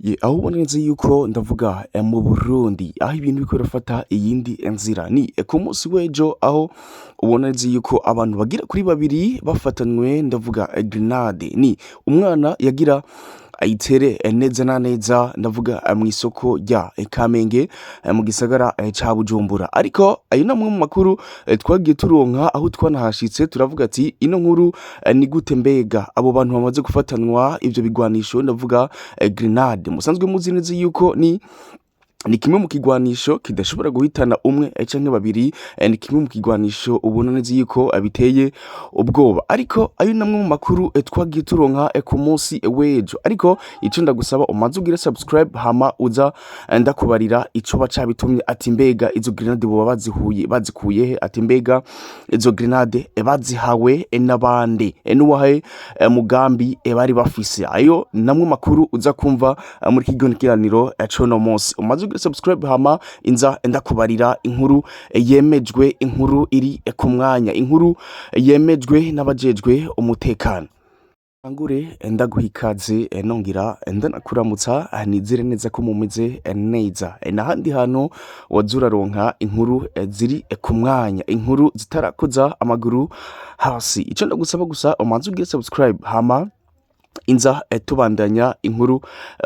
Ye, aho ubona neza yuko ndavuga mu Burundi aho ibintu biriko birafata iyindi nzira ni ku munsi w'ejo, aho ubona neza yuko abantu bagira kuri babiri bafatanywe, ndavuga grenade. Ni umwana yagira ayitere neza na neza, ndavuga mw'isoko rya Kamenge mu gisagara ca Bujumbura. Ariko ayo namwe mu makuru twagiye turonka aho twanahashitse, turavuga ati ino nkuru ni gute? Mbega abo bantu bamaze gufatanwa ivyo bigwanisho, ndavuga grenade, musanzwe muzi neza yuko ni kimwe mu kigwanisho kidashobora guhitana umwe canke babiri. Ni kimwe mu kigwanisho ubona neza yuko biteye ubwoba. Ariko ayo namwe mu makuru twagiye turonka ku munsi w'ejo. Ariko ico ndagusaba, umanze ugire subscribe, hama uza ndakubarira ico bacabitumye, ati mbega izo grenade boba bazihuye bazikuye he? Ati mbega izo grenade bazihawe n'abandi? N'uwahe mugambi bari bafise? Ayo namwe makuru uza kumva muri kino kiganiro c'uno munsi. Umaze ugire subscribe, hama inza ndakubarira inkuru yemejwe, inkuru iri ku mwanya, inkuru yemejwe n'abajejwe umutekano. Angure ndaguha ikaze, nongera ndanakuramutsa. Nizere neza ko mumeze neza. N'ahandi hantu waza uraronka inkuru ziri ku mwanya, inkuru zitarakoza amaguru hasi. Ico ndagusaba gusa, umanze ugire subscribe, hama inza tubandanya inkuru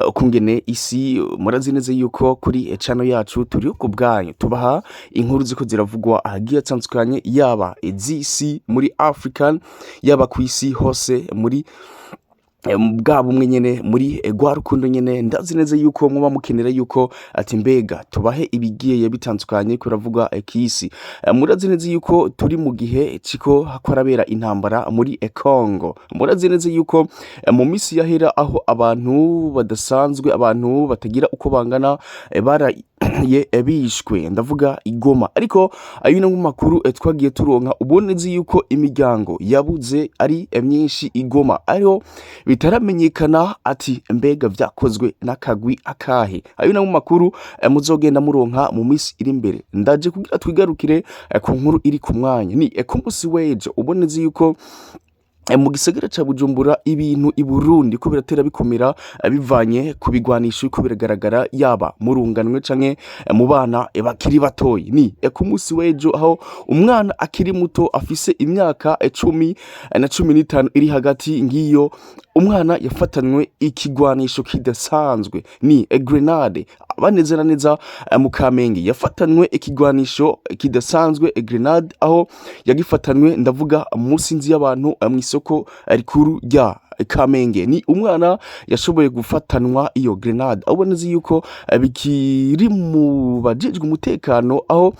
ukungene isi. Murazi neza yuko kuri channel yacu turi ku bwanyu, tubaha inkuru ziko ziravugwa ahagiye atandukanye, yaba iz'isi muri African, yaba ku isi hose, muri bwa bumwe nyene, muri rwa rukundo nyene. Ndazi neza yuko muba mukenera yuko ati mbega tubahe ibigiye bitandukanye kuravuga kisi. Murazi neza yuko turi mu gihe ciko harabera intambara muri Congo. Murazi neza yuko mu misi yahera, aho abantu badasanzwe, abantu batagira uko bangana, baraye bishwe, ndavuga i Goma. Ariko ayo no mu makuru twagiye turonka, ubona neza yuko imiryango yabuze ari myinshi i Goma, ariho bitaramenyekana ati mbega vyakozwe n'akagwi akahe. Ayo no mu makuru muzogenda muronka mu misi iri imbere. Ndaje kugira twigarukire ku nkuru iri ku mwanya. Ni ku munsi w'ejo, ubona neza yuko mu gisagara ca Bujumbura ibintu i Burundi ko biratera bikomera, bivanye ku bigwanisho ko biragaragara, yaba mu runganwe canke mu bana bakiri batoyi. Ni ku munsi w'ejo, aho umwana akiri muto afise imyaka 10 na 15 iri hagati ngiyo, umwana yafatanywe ikigwanisho kidasanzwe, ni grenade. Baneza na neza mu Kamenge yafatanywe ikigwanisho kidasanzwe, grenade, aho yagifatanywe, ndavuga munsi nzi y'abantu, mw'isoko rikuru rya Kamenge. Ni umwana yashoboye gufatanwa iyo grenade, aho ubona yuko bikiri mu bajejwe umutekano, aho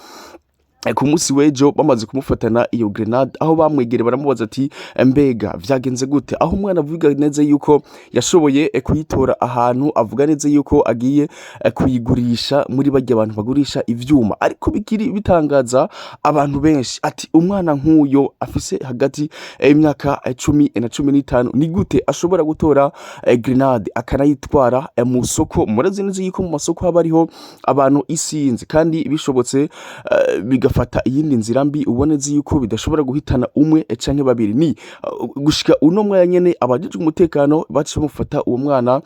ku munsi w'ejo bamaze kumufatana iyo grenade, aho bamwegere baramubaza ati mbega vyagenze gute? Aho umwana avuga neza yuko yashoboye kuyitora ahantu, avuga neza yuko agiye kuyigurisha muri barya abantu bagurisha ivyuma. Ariko bikiri bitangaza abantu benshi ati umwana nk'uyo afise hagati y'imyaka 10 na 15, ni gute ashobora gutora grenade akanayitwara mu soko? Murazi neza yuko mu masoko haba hariho abantu isinzi, kandi bishobotse bigafata iyindi nzira mbi, ubona neza yuko bidashobora guhitana umwe canke babiri. Ni gushika uno mwanya nyene abajejwe umutekano baciye bamufata uwo mwana,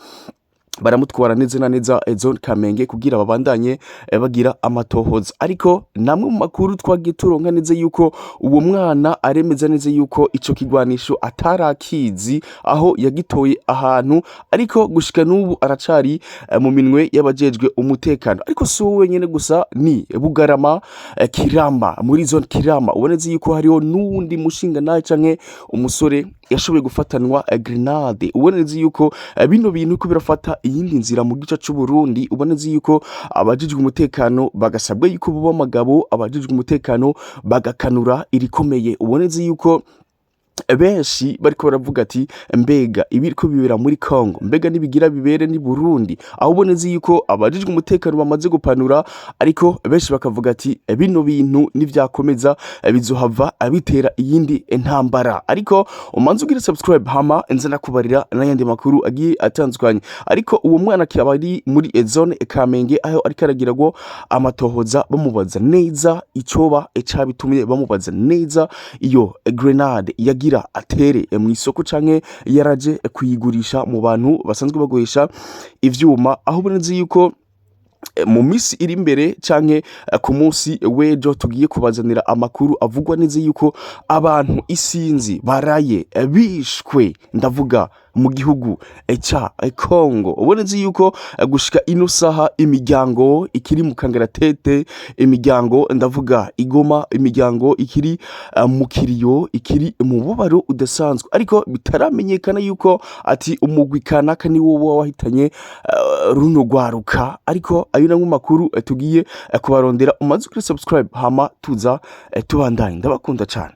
baramutwara neza na neza zone Kamenge kugira babandanye bagira amatohoza. Ariko namwe mu makuru twagiye turonka neza yuko uwo mwana aremeza neza yuko ico kigwanisho atarakizi, aho yagitoye ahantu, ariko gushika n'ubu aracari mu minwe y'abajejwe umutekano. Ariko si wowe wenyene gusa, ni Bugarama, Kirama, muri zone Kirama, uboneze yuko hariho n'uwundi mushinga nawe canke umusore yashoboye gufatanwa grenade. Uboneze yuko bino bintu ko birafata iyindi nzira mu gice c'u Burundi, uboneze yuko abajejwe umutekano bagasabwa yuko boba amagabo, abajejwe umutekano bagakanura irikomeye. Uboneze yuko benshi bariko baravuga ati mbega ibiriko bibera muri Congo, mbega nibigira bibere ni Burundi? Aho uboneze yuko abajejwe umutekano bamaze gupanura, ariko benshi bakavuga ati bino bintu nivyakomeza bizohava bitera iyindi ntambara. Ariko umanze ugire subscribe, hama nze nakubarira n'ayandi makuru agiye atandukanye. Ariko uwo mwana akaba ari muri zone Kamenge, aho ariko aragira ngo amatohoza, bamubaza neza icoba cabitumye, bamubaza neza iyo grenade yagiye. Yagira atere mu isoko canke yaraje kuyigurisha mu bantu basanzwe bagurisha ivyuma, aho ubona neza yuko mu minsi iri imbere canke ku munsi w'ejo tugiye kubazanira amakuru avugwa neza yuko abantu isinzi baraye bishwe, ndavuga mu gihugu ca Congo. Ubona neza yuko gushika ino saha imiryango ikiri mu kangaratete, imiryango ndavuga igoma, imiryango ikiri mu kiriyo, ikiri mu mubabaro udasanzwe, ariko bitaramenyekana yuko ati umugwi kanaka ni wo wahitanye runo rwaruka. Ariko ayo namwe makuru tugiye kubarondera. Umaze kuri subscribe, hama tuza tubandanye. Ndabakunda cane.